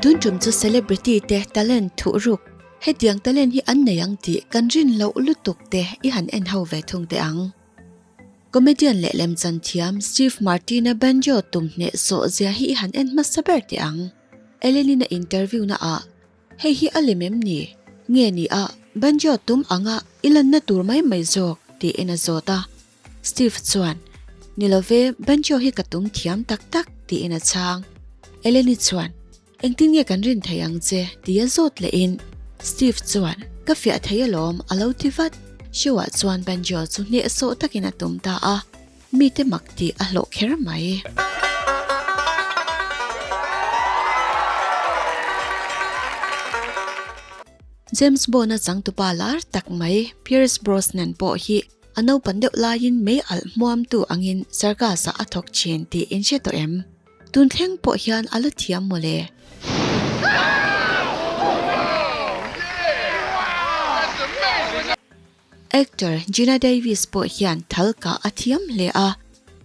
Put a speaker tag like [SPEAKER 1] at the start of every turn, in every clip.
[SPEAKER 1] Tun tum chu celebrity te talent thuhruk hetiang talent hi an nei ang tih kan rin loh lutuk te i han en ho ve thung teh ang. Comedian leh lemchan thiam Steve Martin-a banjo tum hneh sawh zia hi i han en hmasa ber teh ang. Ellen-in a interview na ah Hei hi a lem em ni? Nge ni a, banjo tum anga i lanna tur mai mai zawk tiin a zawt a. Steve chuan, Ni lo ve, banjo hi ka tum thiam tak tak tiin a chhang. Eleni chuan, Engtin nge kan rin thei ang che? tia zawt lehin Steve chuan, Ka fiah thei alawm a lo ti vat. Show-ah chuan banjo chu hnehsawh takin a tum ta a. Mite mak tih a hlawh kher mai. James Bond-a changtupa lar tak mai Pierce Brosnan pawh hi a naupan deuh laiin mei alh hmuamtu angin circus-ah a thawk thin tih in hre tawh em? Tun thleng pawh hian a la thiam mawle. Actor Gina Davis pawh hian thal kah a thiam hle a,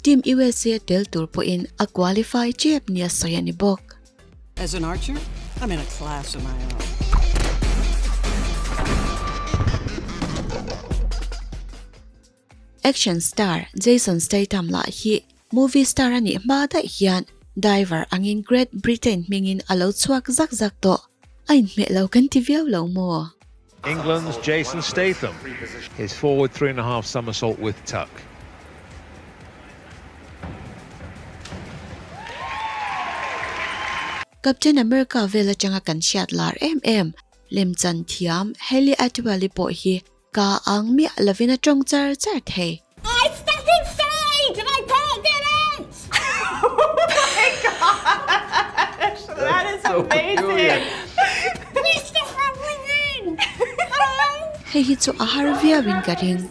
[SPEAKER 1] Team USA tel tur pawhin a qualify tep nia sawi a ni bawk.
[SPEAKER 2] As an archer, I'm in a class of my own.
[SPEAKER 1] Action star Jason Statham lah hi movie star a nih hma daih hian diver angin Great Britain hmingin a lo chhuak zak zak tawh. A inhmeh lo kan ti viau lo maw?
[SPEAKER 3] England's Jason Statham, his forward 3.5 somersault with tuck.
[SPEAKER 1] Captain America vel atanga kan hriat lar em em, lemchan thiam Hayley Atwell-i pawh hi ka ang miah lovin a tawng char char thei.
[SPEAKER 4] I stuck inside and I can't get out!
[SPEAKER 5] Oh my gosh! That is amazing!
[SPEAKER 4] Please stop ringing!
[SPEAKER 1] Hei hi chu a har viauin ka ring,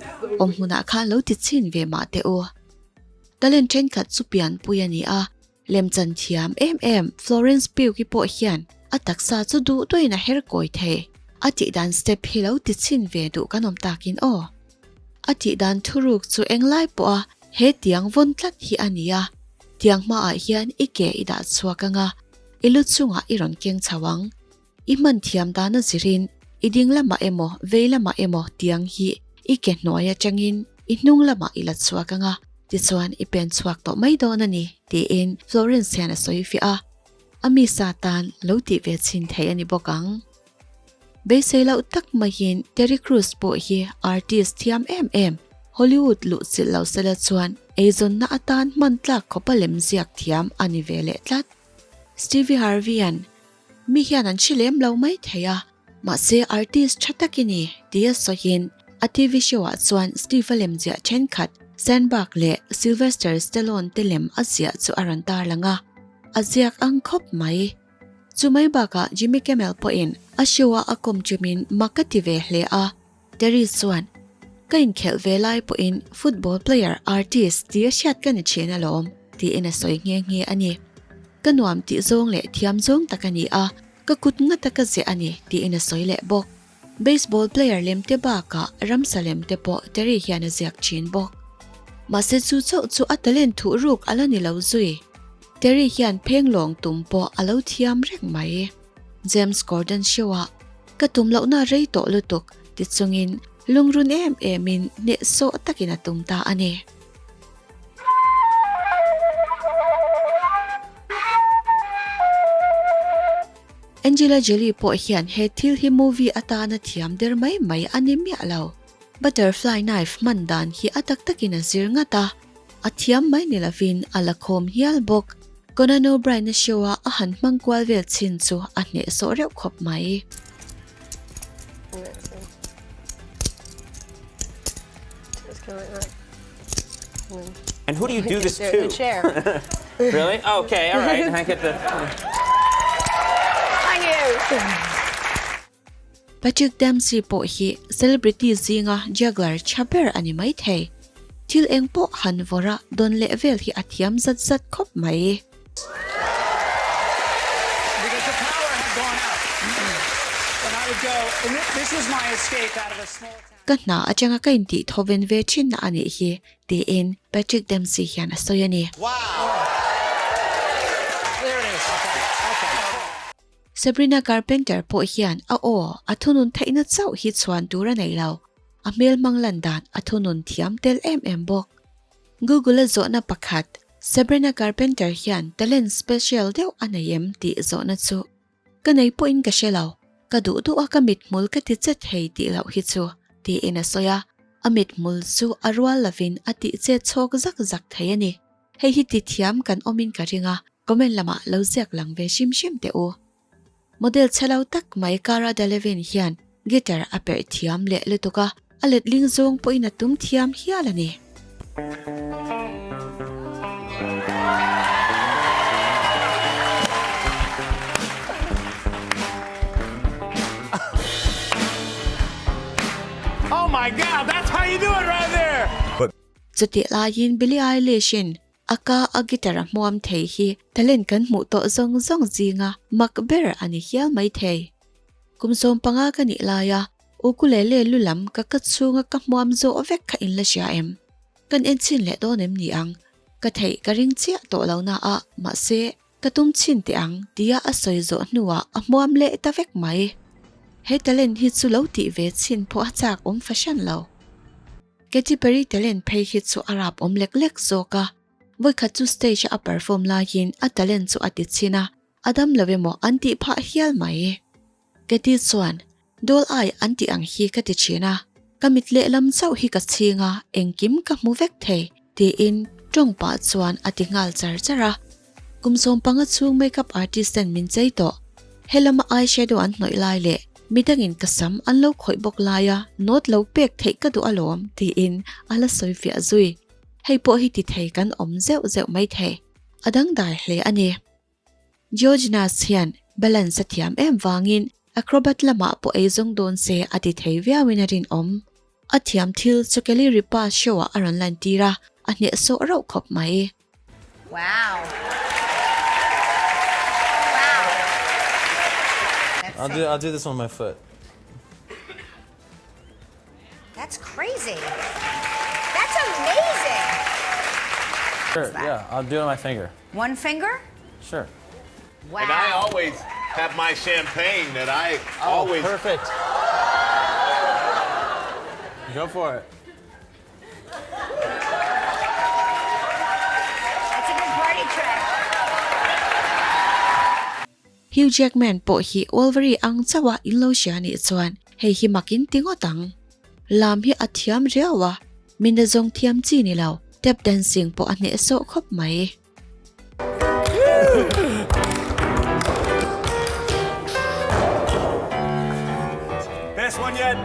[SPEAKER 1] awm hmunah khan lo ti chhin ve mah teh u. Talent thenkhat chu pianpui a ni a, lemchan thiam em em Florence Pugh-i pawh hian a taksa chu duh duhin a her kawi thei. A tihdan step hi lo ti chhin ve duh kan awm takin aw. A tih dan thuruk chu englai pawha he tiang vawn tlat hi a ni a, tiang hmaah hian i ke i dah chhuak ang a, i lu chungah i rawn keng chho ang. I hman thiam dan a zirin i ding lamah emaw vei lamah emaw tiang hi i ke hnuai atangin i hnung lamah i la chhuak ang a, tichuan i pen chhuak tawh mai dawn a ni, tiin Florence hian a sawi fiah a. A mi sa tan lo tih ve chhin thei a ni bawk ang. Beisei loh tak maiin Terry Crews pawh hi artist thiam em em, Hollywood luh chilh lo sela chuan eizawnna atan hman tlak khawpa lem ziak thiam a ni ve leh tlat. Stevie Harvey-a'n, Mi hian an hre lem lo mai thei a, mahse artist tha tak i ni, tia sawiin a TV show-ah chuan Steve-a lem ziah thenkhat Sandberg leh Sylvester Stallone te lem a ziah chu a rawn tarlang a, a ziak ang khawp mai. Chu mai bakah Jimmy Kimmel pawhin a show-a a kawm chumin mak a ti ve hle a, Terry chuan, Ka inkhelh ve lai pawhin football player, artist ti a hriat ka ni thin alawm, tiin a sawi nghe nghe a ni. Ka nuam tih zawng leh thiam zawng tak a ni a, ka kut ngata ka ziah a ni, tiin a sawi leh bawk. Baseball player lem te bakah ramsa lem te pawh Terry hian a ziak thin bawk. Mahse chu chauh chu a talent thuh ruk a la ni lo zui. Terry hian pheng lawng tum pawh a lo thiam reng mai. James Corden show-ah ka tum lohna rei tawh lutuk ti chungin lungrun em emin hnehsawh takin a tum ta a ni. Angela Jolie pawh hian he thil hi movie atana thiam der mai mai a ni miah lo. Butterfly knife hman dan hi a tak takin a zir ngat a, a thiam mai ni lovin a la khawm hial bawk. Conan O'Brien-a show-a a han hmang kual vel chin chu a hnehsawh reuh khawp mai.
[SPEAKER 6] And who do you do this to? Really? Okay, all right. I get the.
[SPEAKER 5] Thank you.
[SPEAKER 1] Patrick Dempsey pawh hi celebrity zinga juggler tha ber a ni mai thei. Thil eng pawh han vawrh a dawn leh vel hi a thiam zat zat khawp mai. Ka hna atanga ka intih thawven ve thinna a nih hi, tiin Patrick Dempsey hian a sawi a ni. Sabrina Carpenter pawh hian a aw a thunun theihna chauh hi chhuan tur a nei lo, a hmel hmang lan dan a thunun thiam tel em em bawk. Google-a zawhna pakhat, Sabrina Carpenter hian talent special deuh a nei em tih zawhna chu ka nei pawhin ka hre lo, ka duh duh a ka mithmul ka ti che thei tih loh hi chu, tiin a sawi a, a mithmul chu a rual lovin a tih che chhawk zak zak thei a ni. Hei hi ti thiam kan awmin ka ring a, comment lamah lo ziak lang ve hrim hrim teh u. Model chhe lo tak mai Cara Delevingne hian guitar a perh thiam leh lutuk a, a letling zawng pawhin a tum thiam hial a ni.
[SPEAKER 7] Oh my God, that's how you do it right there!
[SPEAKER 1] Chutih laiin Billie Eilish-in a ka a guitar a hmuam thei hi talent kan hmuh tawh zawng zawng zinga mak ber a ni hial mai thei. Kum 15 ka nih laia ukulele lu lam ka ka chhunga ka hmuam zawh vek kha in la hria em? Kan en chhin leh dawn em ni ang? Ka theih ka ring chiah tawh lo na a, mahse ka tum chhin teh ang tia a sawi zawh hnuah a hmuam leh ta vek mai. He talent hi chu lo tih ve chhin pawh a chak awm fahran lo. Katy Perry talent phei hi chu a rap awm lek lek zawk a, vawikhat chu stage a a perform laiin a talent chu a ti chhin a, a dam lo emaw an tih phah hial mai. Katy chuan, Doll eye an tih ang hi ka ti thin a, ka mit lehlam chauh hi ka chhing a, engkim ka hmu vek thei, tiin tawng pah chuan a ti nghal char char a. Kum 15 chhung makeup artist ten min chei tawh. Helama eye shadow an hnawih lai leh midangin ka sam an lo khawih bawk laia note lo pek theih ka duh alawm tiin a la sawi fiah zui. Hei pawh hi ti thei kan awm zeuh zeuh mai thei. A dangdai hle a ni. Georginas hian balance a thiam em vangin acrobat lamah pawh ei zawng dawn se a ti thei viauin a rinawm. A thiam thil chu Kelly Ripa show-ah a rawn lantir a, a hnehsawh rauh khawp mai.
[SPEAKER 4] Wow. Wow.
[SPEAKER 6] I'll do I'll do this on my foot.
[SPEAKER 4] That's crazy. That's amazing.
[SPEAKER 6] Sure, yeah, I'll do it on my finger.
[SPEAKER 4] One finger?
[SPEAKER 6] Sure.
[SPEAKER 4] Wow.
[SPEAKER 7] And I always have my champagne that I
[SPEAKER 6] oh,
[SPEAKER 7] always.
[SPEAKER 6] Perfect. Go for it.
[SPEAKER 4] That's a good party trick.
[SPEAKER 1] Hugh Jackman pawh hi Wolverine ang chauh a in lo hria nih chuan hei hi mak in ti ngawt ang. Lam hi a thiam riau a, mi na zawng thiam chi ni lo, tap dancing pawh a hnehsawh khawp mai.
[SPEAKER 7] Best one yet.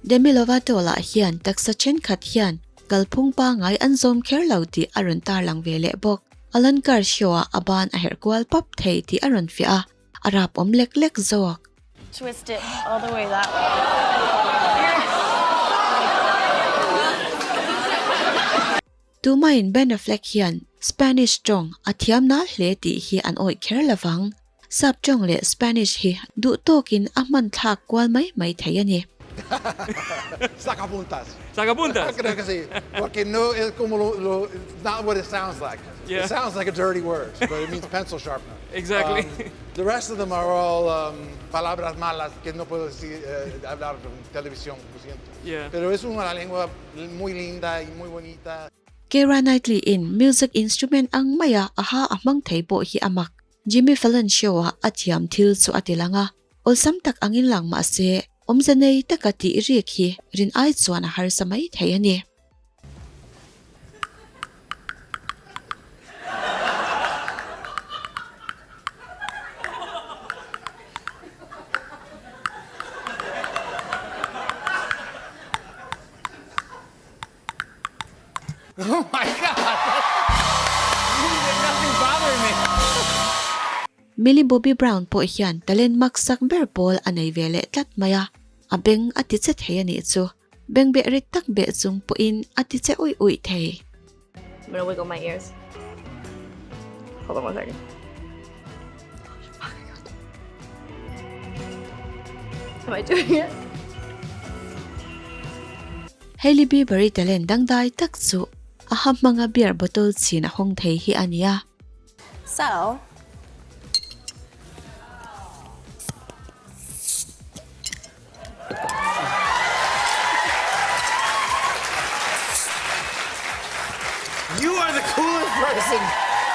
[SPEAKER 1] Demi Lovato lah hian taksa thenkhat hian kalphung pangngai an zawm kher lo tih a rawn tarlang ve leh bawk. Alankar show-ah a ban a herh kual pap thei tih a rawn fiah a, a rap awm lek lek zawk.
[SPEAKER 5] Twist it all the way that way.
[SPEAKER 1] Tumain Ben Affleck hian Spanish tawng a thiam nal hle tih hi an awih kher lovang. Sap tawng leh Spanish hi duh tawkin a hman thlak kual mai mai thei a ni.
[SPEAKER 8] Sacapuntas.
[SPEAKER 9] Sacapuntas.
[SPEAKER 8] Creo que sí, porque no es como lo, lo, it's not what it sounds like.
[SPEAKER 9] Yeah.
[SPEAKER 8] It sounds like a dirty word, but it means pencil sharpener.
[SPEAKER 9] Exactly.
[SPEAKER 8] Um, the rest of them are all um, palabras malas que no puedo decir, eh, hablar en televisión, lo siento.
[SPEAKER 9] Yeah.
[SPEAKER 8] Pero es una lengua muy linda y muy bonita.
[SPEAKER 1] Keira Knightley in music instrument ang maia a ha a hmang thei pawh hi a mak. Jimmy Fallon show-ah a thiam thil chu a ti lang a, awlsam tak angin lang mah se, awmze nei taka tih rik hi rin ai chuan a harsa mai thei a ni.
[SPEAKER 8] Oh my God!
[SPEAKER 9] Nothing's bothering me.
[SPEAKER 1] Millie Bobby Brown pawh hian talent maksak ber pawl a nei ve leh tlat mai a, a beng a ti che thei a nih chu. Beng beh rit tak beh chung pawhin a ti che uih uih thei.
[SPEAKER 5] I'm gonna wiggle my ears. Hold on one second. Am I doing it?
[SPEAKER 1] Hailey Bieber i talent dangdai tak chu a ha hmanga beer bottle chhin a hawng thei hi a nia.
[SPEAKER 5] So.
[SPEAKER 7] You are the coolest person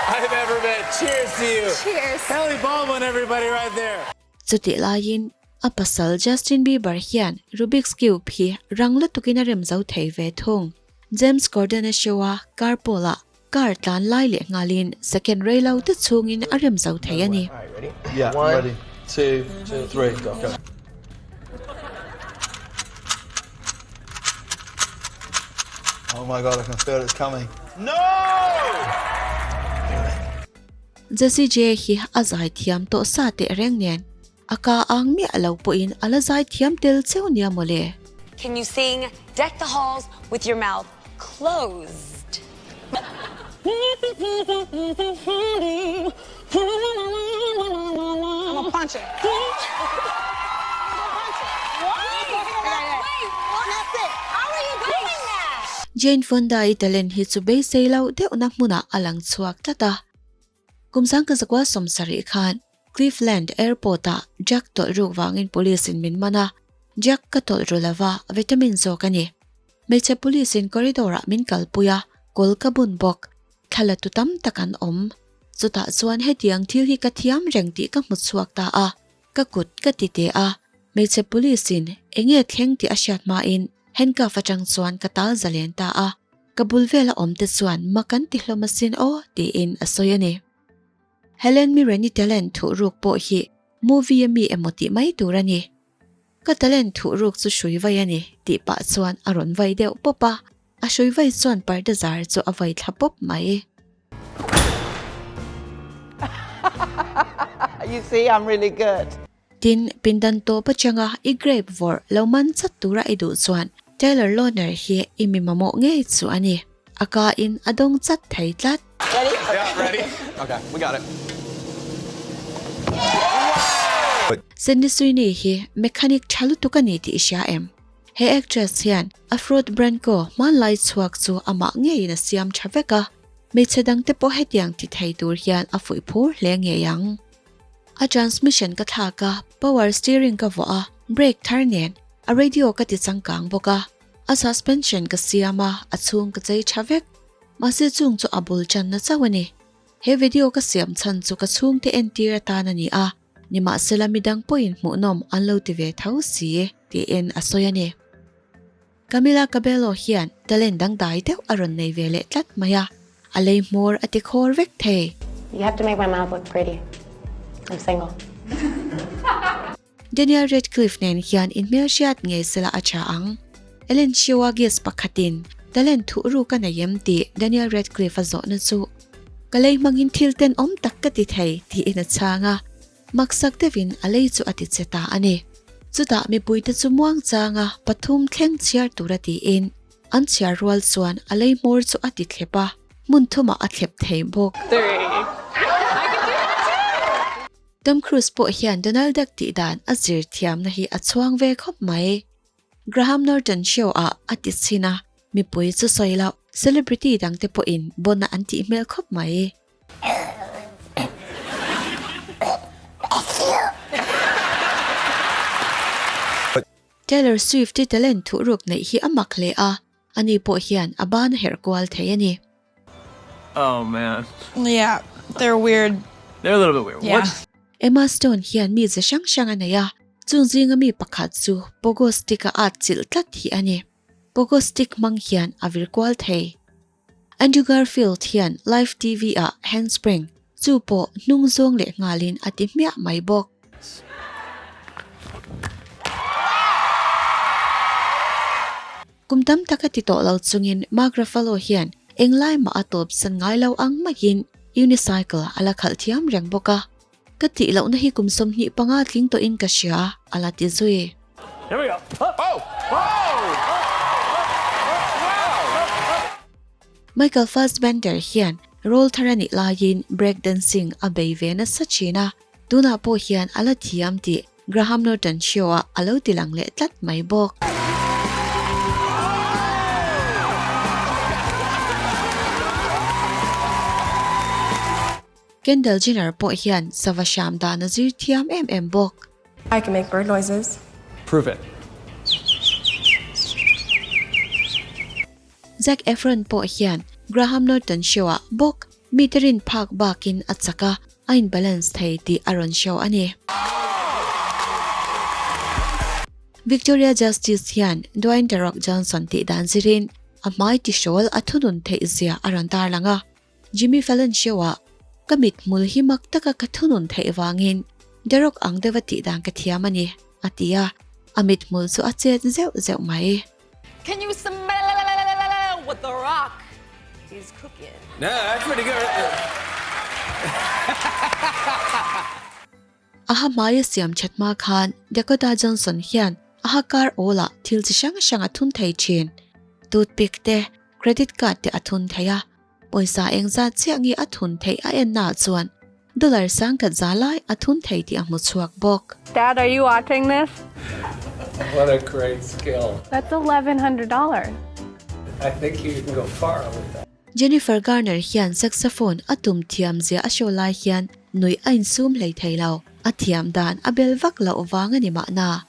[SPEAKER 7] I've ever met. Cheers to you.
[SPEAKER 5] Cheers.
[SPEAKER 7] Hailey Baldwin, everybody, right there.
[SPEAKER 1] Chutih laiin a pasal Justin Bieber hian Rubik's Cube hi rang lutukin a rem zo thei ve thung. James Corden-a show-a carpool-ah car tlan lai leh nghalin second rei lo te chhungin a rem zo thei a ni. Jessie J hi a zai thiam tawh sa teh reng nen a ka ang miah lo pawhin a la zai thiam tel cheu nia mawle.
[SPEAKER 9] Can you sing Deck the Halls with your mouth closed?
[SPEAKER 4] I'm gonna punch it.
[SPEAKER 1] Jane Fonda-i talent hi chu beisei loh deuhna hmunah a lang chhuak tlat a. Kum sangkazakua 70 khan Cleveland Airport-ah Jack tawlh ruk vangin police-in min man a, Jack ka tawlh ru lova, vitamin zawk a ni. Hmeichhe police-in corridor-ah min kalpui a, kawl ka bun bawk. Thla la tu tam tak an awm. Chutah chuan hetiang thil hi ka thiam reng tih ka hmu chhuak ta a, ka kut ka ti teh a, hmeichhe police-in enge thleng tih a hriat hmain handcuff atang chuan ka tal zalen ta a, ka bul vela awm te chuan mak an ti hlawm asin aw tiin a sawi a ni. Helen Mirren-i talent thuhruk pawh hi movie a mi emaw tih mai tur a ni. Ka talent thuhruk chu hrui vai a ni tih pah chuan a rawn vai deuh pawp a, a hrui vai chuan parda zar chu a vai thla pawp mai.
[SPEAKER 10] You see, I'm really good.
[SPEAKER 1] Tin, pindan tawp atanga i grape vawrh lo man chat tura i duh chuan Taylor Lautner hi i mi mamawh ngei chu a ni. A ka in a dawng chat thei tlat.
[SPEAKER 10] Ready?
[SPEAKER 7] Yeah, ready. Okay, we got it.
[SPEAKER 1] Sydney Sweeney hi mechanic tha lutuk a ni tih i hria em? He actress hian a Ford Bronco hmanlai chhuak chu amah ngeiin a siam tha vek a, hmeichhe dangte pawh hetiang ti thei tur hian a fuih phur hle ngei ang. A transmission ka thlak a, power steering ka vuah a, brake thar nen a radio ka ti changkang bawk a, a suspension ka siam a, a chhung ka chei tha vek. Mahse chung chu a bul channa chauh a ni. He video ka siam chhan chu ka chhungte entir atan a ni a, nimahsela midang pawhin hmuhnawm an lo ti ve tho si, tiin a sawi a ni. Camila Cabello hian talent dangdai deuh a rawn nei ve leh tlat mai a, a lei hmawr a ti khawr vek thei.
[SPEAKER 11] You have to make my mouth look pretty. I'm single.
[SPEAKER 1] Daniel Radcliffe nen hian inhmelhriat ngei sela a tha ang. Ellen Show-a guest pakhatin talent thuh ruk a nei em tih Daniel Radcliffe a zawhna chu, Ka lei hmangin thil tenawm tak ka ti thei, tiin a chhang a. Maksak deuhin a lei chu a ti che ta a ni. Chutah mipuite chu muangchanga pathum thleng chhiar tura tiin an chhiar rual chuan a lei hmawr chu a ti thlep a, hmun thumah a thlep thei bawk. Tom Cruise pawh hian Donald Duck tih dan a zir thiamna hi a chhuang ve khawp mai. Graham Norton show ah a ti chhin a, mipui chu sawi loh, celebrity dangte pawhin bona an tih hmel khawp mai. Taylor Swift-i talent thuhruk neih hi a mak hle a, ani pawh hian a ban a herh kual thei a ni.
[SPEAKER 12] Oh man.
[SPEAKER 5] Yeah, they're weird.
[SPEAKER 12] They're a little bit weird.
[SPEAKER 5] Yeah.
[SPEAKER 12] What?
[SPEAKER 1] Emma Stone hian mi ze hrang hrang a nei a, chung zinga mi pakhat chu pogo stick a at chilh tlat hi a ni. Pogo stick hmang hian a vir kual thei. Andrew Garfield hian live TV ah handspring chu pawh hnung zawng leh nghalin a ti hmiah mai bawk. Kum tam tak a ti tawh lo chungin Mark Ruffalo hian englai mah a tawp san ngai lo ang maiin unicycle a la khalh thiam reng bawk a. Ka tih lohna hi kum 25 tling tawhin ka hria, a la ti zui.
[SPEAKER 12] Here we go. Oh! Oh!
[SPEAKER 1] Michael Fassbender hian role thar a nih laiin break dancing a bei ve nasa thin a, tunah pawh hian a la thiam tih Graham Norton show-ah a lo ti lang leh tlat mai bawk. Kendall Jenner pawh hian sava hram dan a zir thiam em em bawk.
[SPEAKER 5] I can make bird noises.
[SPEAKER 12] Prove it.
[SPEAKER 1] Zac Efron pawh hian Graham Norton show-ah bawk mite rin phak bakin a chak a, a in-balance thei tih a rawn show a ni. Victoria Justice hian Dwayne The Rock Johnson tih dan zirin a hmai tihrawl a thunun theih zia a rawn tarlang a. Jimmy Fallon show-ah ka mithmul hi mak taka ka thunun theih vangin The Rock ang deuha tih dan ka thiam a ni, a ti a, a mithmul chu a chet zeuh zeuh mai.
[SPEAKER 5] Can you smell what The Rock is cooking?
[SPEAKER 7] No, that's pretty good.
[SPEAKER 1] A ha hmaia siam that hma khan Dakota Johnson hian a ha kar awlah thil chi hrang hrang a thun thei thin. Toothpick te, credit card te a thun thei a. Pawisa engzat chiah nge a thun theih a en naah chuan dollar sangkhat za lai a thun thei tih a hmu chhuak bawk.
[SPEAKER 5] Dad, are you watching this?
[SPEAKER 10] What a great skill.
[SPEAKER 5] That's $1100.
[SPEAKER 10] I think you can go far with that.
[SPEAKER 1] Jennifer Garner hian saxophone a tum thiam zia a show lai hian nuih a insum hlei thei lo. A thiam dan a bel vak loh vang a ni mahna.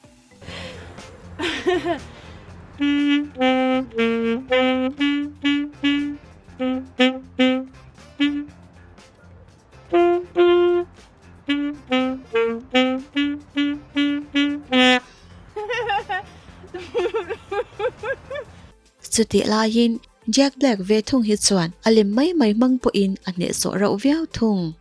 [SPEAKER 1] Chutih laiin Jack Black ve thung hi chuan a lem mai mai hmang pawhin a hnehsawh rauh viau thung.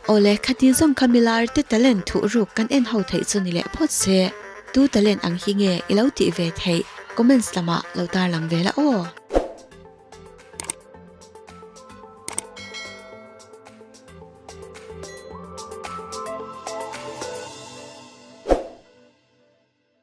[SPEAKER 1] Awle, khati zawng kha milar te talent thuh ruk kan en ho theih chu ni leh phawt se, tu talent ang hi nge i lo tih ve theih? Comments lamah lo tarlang ve la aw.